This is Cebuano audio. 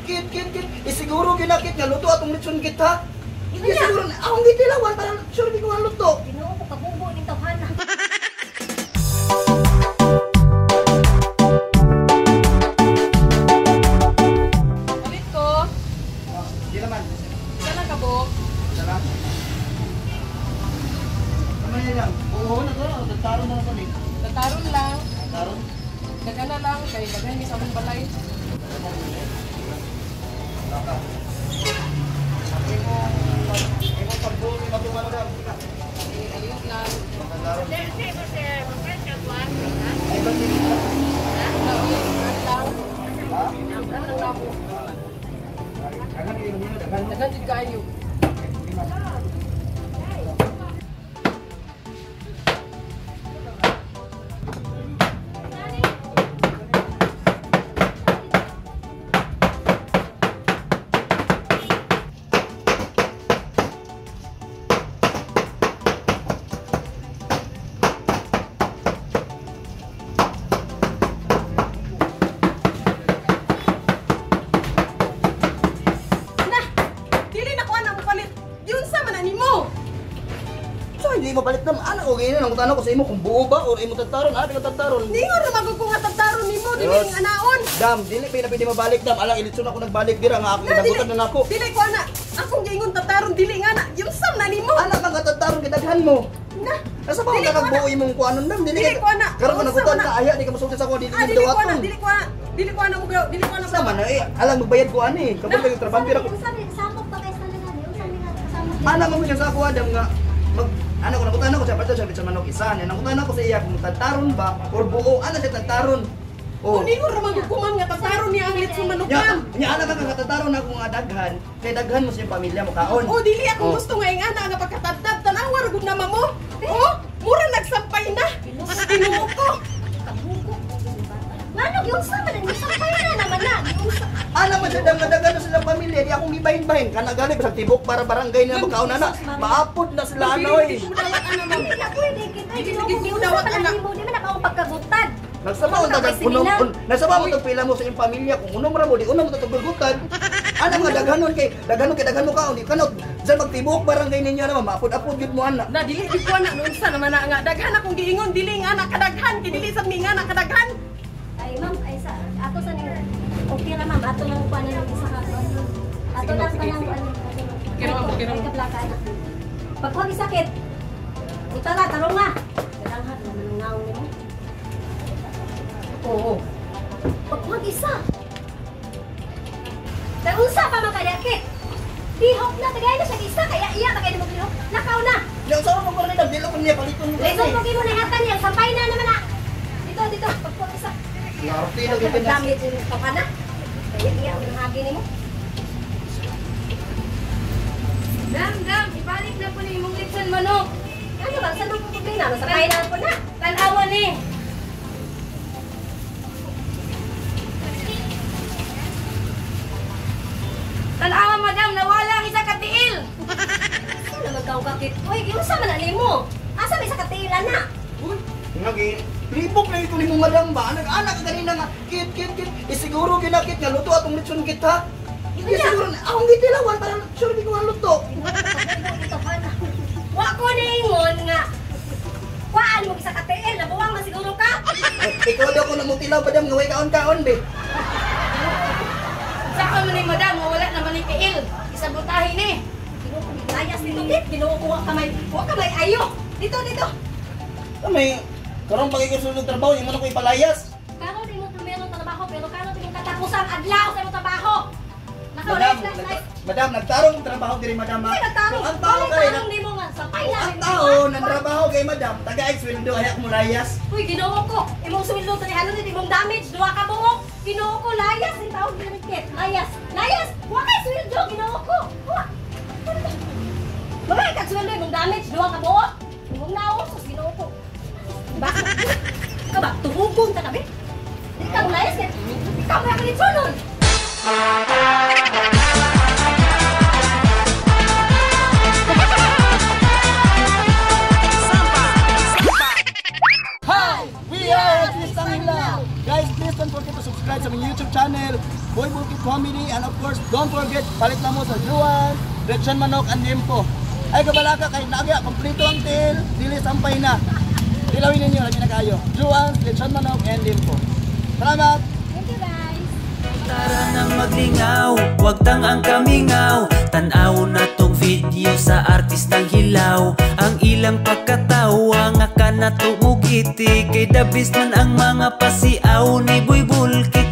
Kit, kit, kit. Isiguro ginakit nga luto atong litson kit ha. Hindi siguro akong gitilawan para sure di ko nga luto. Ginoo ko kabubo ning tawhana. Ulit ko. Oh, di naman. Isa lang ka buok. Isa lang. Tama na lang. Buo na to. Tagtaron na lang to. Tagtaron lang. Tagtaron. Daghan na lang. Kay daghan ni sa among balay. Baka. Imo pagbuo ni matuman na. Aliyot lang. Tagtaron. Sir, sir, Ay, ba't hindi ka? Lang. Ha? Daghan lang mo. Daghan kayo nila, daghan. Daghan jud kaayo. Na, dili na ko ana mo palit. Yun sa man ani mo. So, hindi mo palit na. Ano ko ganyan? Ang tanong ko sa imo kung buo ba or imo tagtaron. Ano ka tagtaron? Ningon ra magud ko nga tagtaron nimo dili Yes. ning anaon. Dam, dili pa na pwede mabalik dam. Alang ilitson ako nagbalik dira nga akong Na, dili, ginagutan na nako. dili ko ana. Akong giingon tagtaron dili nga na. Yun sa man nimo. Anak ang katagtaron gidaghan mo. Na. Nasa ba Dili ang ko ana. nagbuo imong kuanon dam? Dili ko ana. Karon ka Unsa nagutan man ka aya di ka mosulti sa ako dili Ah, ka dili ko ana, dawaton. dili ko ana. Dili ko ana mo dili ko ana. Sa man eh alang magbayad ko ani. Kabot kay trabaho pira ko. Samok pa kay sa nila. Unsa ni nga samok? Ana mo siya sa ako adam nga mag ano ko nagutan ako sa pato sa manok isa. Nagutan ako sa iya kung tagtaron ba or buo. Ana siya tagtaron. Oh. Ningon ra magud ko ma'am nga tagtaron niya ang litson manok Nya, ma'am. nya ana ka katataron ako nga daghan, kay daghan mo sa iyong pamilya mo kaon. Oh, dili akong Oh. gusto nga ingana nga pagkatadtad tan-awa ra gud na mamo. Oh, mura nagsampay na. Ginoo ko. Kabugo. Ngano giunsa man ang sampay na naman na. Giunsa. Ana man siya dam nga daghan na silang pamilya, di akong gibahin-bahin kana gani bisag tibok para barangay na magkaon ana. Maapod na sila ano oy. Dili ko dawat ana ma'am. Dili na pwede kita. Dili Ginoo ko ko giunsa dawat, man ana. nimo. Di man ako pagkagutad. Nagsama on tagang unom, nagsama mo tag pila mo sa iyong pamilya kung unom ra mo di unom mo taggutan. Ana nga daghanon kay daghan mo kaon di kanot diyan magtibok barangay ninyo na maapod-apod gyud mo ana. Na dili di ko ana unsa naman na nga daghan akong giingon dili nga ana kadaghan kay dili sad mi nga ana kadaghan. Ay ma'am, ay sa ato sa ning okay ra ma'am, ato lang kuan na isa ka. Ato Sige, lang sige, kanang sige. ano. Kira, ma'am, kira, ma'am. Ay kaplaka na. Pagkuha sakit. Uta na, tarong na. Kadanghan naman ang naong nimo. Oo. Pagkuha isa. Kay unsa pa man kaya kit? Lihok na tagay na siya isa kaya iya bagay nimo lihok. Nakaw na. Nya unsa mo ko rin dili ko niya paliton mo. Lesson mo gimo na hatan niya, sampay na naman na. Dito dito pagkuha isa. Ngarti na gyud na. Gamit yung kapana. Kaya iya ang hagi nimo. Dam, dam, ibalik na po ni imong litson manok. Ano ba sa nang problema? Sampay na po na. Tan-awa ni. Tan-awa madam, nawala ang isa ka tiil. Asa naman ka kakit? Uy, giunsa man na nimo? Asa may sa katilan na? Uy, ngagi. Libok na ito ni mo madam ba? Nag-anak ka ganina nga. Kit, kit, kit. Isiguro ginakit nga luto atong litson kit ha. Hindi siguro akong gitilawan para sure di ko nga luto. Wa ko niingon nga. Kuan mo isa ka tiil, nabuwang man siguro ka. Eh, ikaw daw ko namutilaw madam nga way kaon-kaon be. Sa man ni madam, wala naman ni tiil. Isabutahin ni. Layas dito kit, Ginoo ko wa kamay. Wa kamay ayo. Dito dito. May karon pagkikisulod trabaho imo na ko ipalayas. Karon di mo primero trabaho pero karon di mo katapusang adlaw sa imong trabaho. Nakaw Madam, life life. madam nagtarong ang trabaho diri madam. ha? Ay, nagtarong. Ang tao Walay kay tarong nimo nga sampay na. ang tao nang trabaho kay madam, taga sweldo ay ako layas. Uy, Ginoo ko. Imong sweldo 300 imong damage duha ka buok. Ginoo ko layas ang tawag diri kit. Layas. Layas. Wa kay sweldo Ginoo ko. Wa. Mga kag sweldo imong damage duha ka buok. Imong naong sus Ginoo ko. Bakit? Ikaw ba tuhugong ta kabi? Di ka layas kay ikaw mo ang litsonon. Hi! We are at Listang Hilaw! Guys, please don't forget to subscribe sa aming YouTube channel, Boy Bulky Comedy, and of course, don't forget, palit na mo sa Juan, Lechon Manok, and Limpo. Ay, kabalaka, kay nagya, kompleto ang tiil, dili sampay na. Tilawin ninyo, lagi na kayo. Juan, Lechon Manok, and Limpo. Salamat! Thank you, guys. Tara nang maglingaw, wag tang ang kamingaw. Tanaw na tong video sa artistang hilaw. Ang ilang pagkatawa nga kanato mugiti. Kay the best man ang mga pasiaw ni Boy Bulkit.